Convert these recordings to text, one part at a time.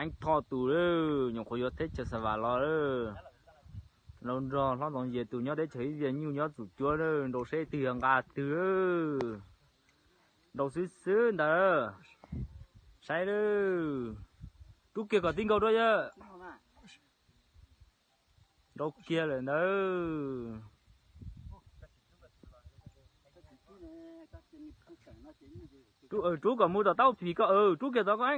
Eeb Thoj tus lawm, nyuam qhuav yuav teb chaws Xas Vas los lawm. Nrau nrog hlob Ntxoov Yias tus nyob teb chaws ib vias nyuj nyob Txum Cuab lawm, nrau seb twg yog nqa twg. Nrau xwb xwb ntawd. Saib lawm. Rub kiag kom tib nkaus rau yawg. Nrau kiag lawm ntawd. Rub kom mus tom taub phim ko, rub kiag tod koj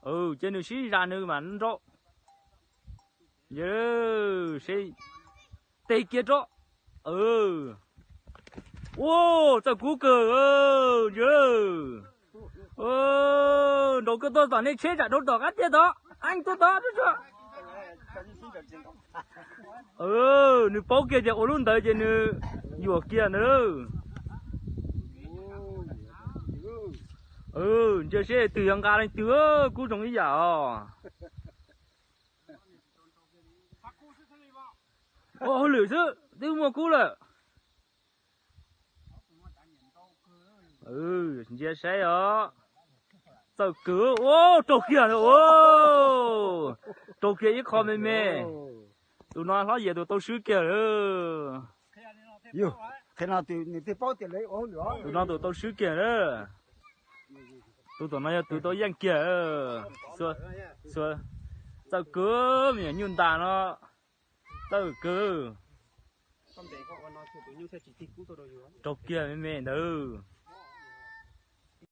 Eeb. Ces nws sib zam nws mas nrau. Tes kiag rau. Ua, txawj kub kawg. Nraus koj tuaj tom nej tsheb tsam dhau tom qab tiag tod, Eeb tuaj tod. Nws paub kiag tias ua lub ntawd ces nws yuam kiag ntawd. Ntsia seb twg yog nqa leej twg, kub zoo ib yam os. Ua hauj lwm xwb twb muaj kub lawm. Ntsia saib os. Txawj kawg, raug kiag, raug kiag ib qho me me. Tus no hlob Yias tus tau swb kiag lawm. Tus no tus tau swb kiag lawm. Tus tom no yog tus tau yeej kiag. Txawj kawg, me nyuam nyuj ntas no. Txawj kawg. Raug kiag me me ntawd.